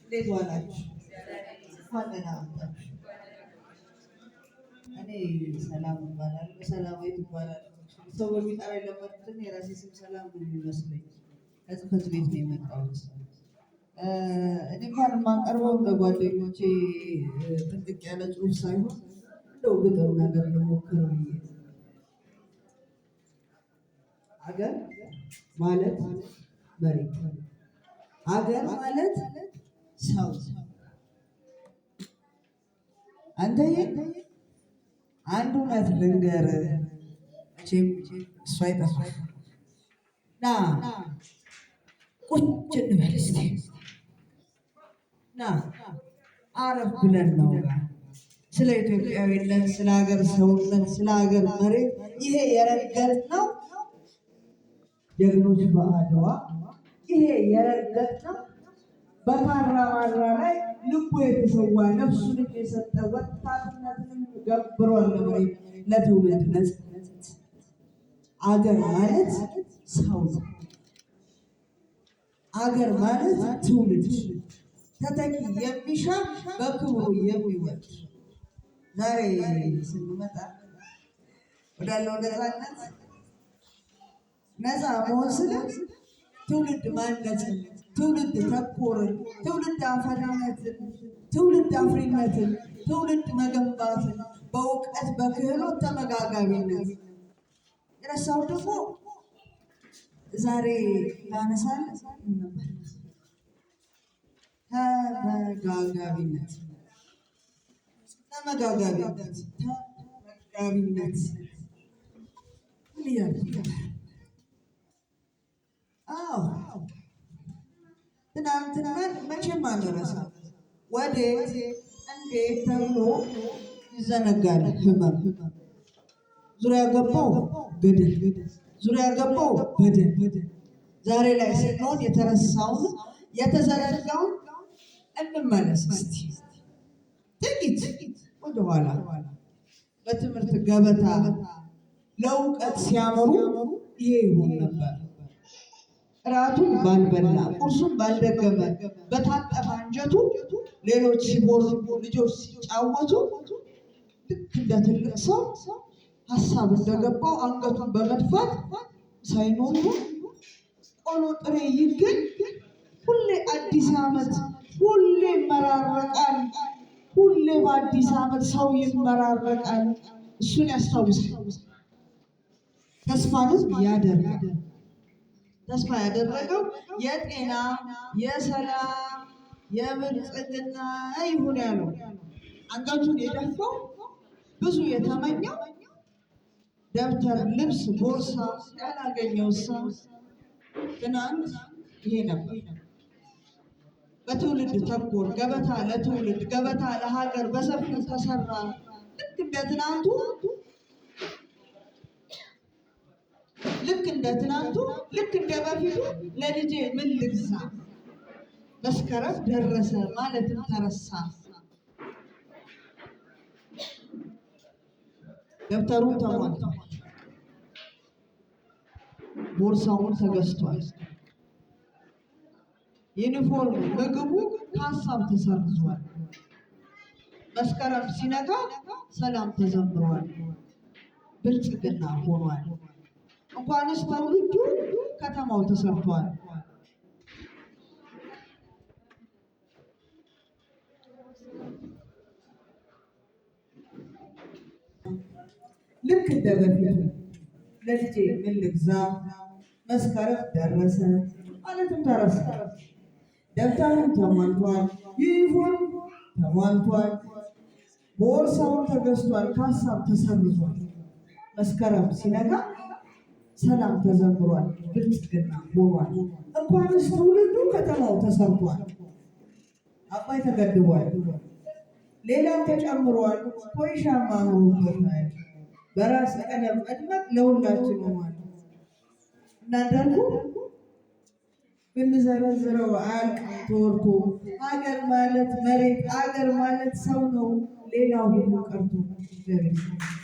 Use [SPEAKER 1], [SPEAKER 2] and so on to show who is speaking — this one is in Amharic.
[SPEAKER 1] እንዴት ዋላችሁ? እንኳን ደህና መጣችሁ። እኔ ሰላም እባላለሁ። ሰላማዊት እባላለሁ። ሰው በሚጠራ የለመድኩትን የራሴ ስም ሰላም ነው የሚመስለኝ። ከጽሕፈት ቤት ነው የመጣሁት። እኔ እንኳን የማቀርበው ለጓደኞቼ ጥንቅቅ ያለ ጽሑፍ ሳይሆን እንደው ግጥም ነገር ልሞክር ብዬ። አገር ማለት መሬት፣ አገር ማለት ሰው። አንተዬ አንድ እውነት ልንገርህ፣ መቼም እሱ አይጠፋም። ና ቁጭ እንበል እስቲ፣ ና አረፍ ብለን እናውራ ስለ ኢትዮጵያዊነት፣ ስለ ሀገር ሰውነት፣ ስለ ሀገር መሬት። ይሄ የረገጥነው ጀግኖች በአድዋ፣ ይሄ የረገጥነው በካራ ማራ ላይ ልቡ የተሰዋ ነፍሱንም የሰጠ ወጣትነትንም ገብሯል ለመሬት ለትውልድ ነፃነት። አገር ማለት ሰው ነው። አገር ማለት ትውልድ ተተኪ የሚሻ በክብሩ የሚወድ። ዛሬ ስንመጣ ወዳለው ነፃነት፣ ነፃ መሆን ስለ ትውልድ ማነጽን፣ ትውልድ ተኮርን፣ ትውልድ አፈሪነትን፣ ትውልድ አፍሪነትን፣ ትውልድ መገንባትን፣ በእውቀት በክህሎት ተመጋጋቢነት። የረሳው ደግሞ ዛሬ ላነሳል ነበር ተመጋጋቢነት፣ ተመጋጋቢነት፣ ተመጋቢነት። ምን እያልኩ ነበር? አዎ፣ ትናንትናን መቼም አንረሳም። ወዴት እንዴት ተብሎ ይዘነጋል ህመም። ዙሪያ ገባው ገደል፣ ዙሪያ ገባው በደል። ዛሬ ላይ ስንሆን የተረሳውን የተዘነጋውን እንመለስ እስቲ ጥቂት ወደኋላ። በትምህርት ገበታ ለእውቀት ሲያመሩ ይሄ ይሆን ነበር። እራቱን ባልበላ፣ ቁርሱን ባልደገመ፣ በታጠፈ አንጀቱ ሌሎች ሲቦርቡ ልጆች ሲጫወቱ ልክ እንደ ትልቅ ሰው ሀሳብ እንደገባው አንገቱን በመድፋት ሳይኖሩ ቆሎ ጥሬ ይገኝ ሁሌ አዲስ ዓመት ሁሌ ይመራረቃል። ሁሌ በአዲስ ዓመት ሰው ይመራረቃል። እሱን ያስታውሳል። ተስፋንም ያደርጋል። ተስፋ ያደረገው የጤና፣ የሰላም፣ የብልጽግና ይሁን ያለው፣ አንገቱን የደፋው፣ ብዙ የተመኘው፣ ደብተር፣ ልብስ፣ ቦርሳ ያላገኘው ሰው ትናንት ይሄ ነበር። በትውልድ ተኮር ገበታ ለትውልድ ገበታ ለሀገር በሰፊው ተሰራ። ልክ እንደ ትናንቱ፣ ልክ እንደ ትናንቱ፣ ልክ እንደ በፊቱ ለልጄ ምን ልግዛ፣ መስከረም ደረሰ ማለትም ተረሳ። ደብተሩን ተሟልቷል፣ ቦርሳውን ተገዝቷል። ዩኒፎርም፣ ምግቡ ከሀሳብ ተሰርዟል። መስከረም ሲነጋ ሰላም ተዘምሯል፣ ብልጽግና ሆኗል። እንኳንስ ትውልዱ ከተማው ተሰርቷል። ልክ እንደ በፊቱ ለልጄ ምን ልግዛ፣ መስከረም ደረሰ ማለትም ተረሳ። ደብተሩም ተሟልቷል፣ ዩኒፎርም ተሟልቷል፣ ቦርሳውን ተገዝቷል፣ ከሀሳብ ተሰርዟል። መስከረም ሲነጋ ሰላም ተዘምሯል፣ ብልጽግና ሆኗል። እንኳንስ ትውልዱ ከተማው ተሰርቷል። አባይ ተገድቧል፣ ሌላም ተጨምሯል። ኮይሻማ አምሮበታል። በራስ ቀለም መድመቅ ለሁላችን ሆኗል። እና እንዳልኩ ብንዘረዝረው አያልቅም ተወርቶ። ሀገር ማለት መሬት፣ ሀገር ማለት ሰው ነው። ሌላው ሁሉ ቀርቶ። እግዚአብሔር ይመስገን።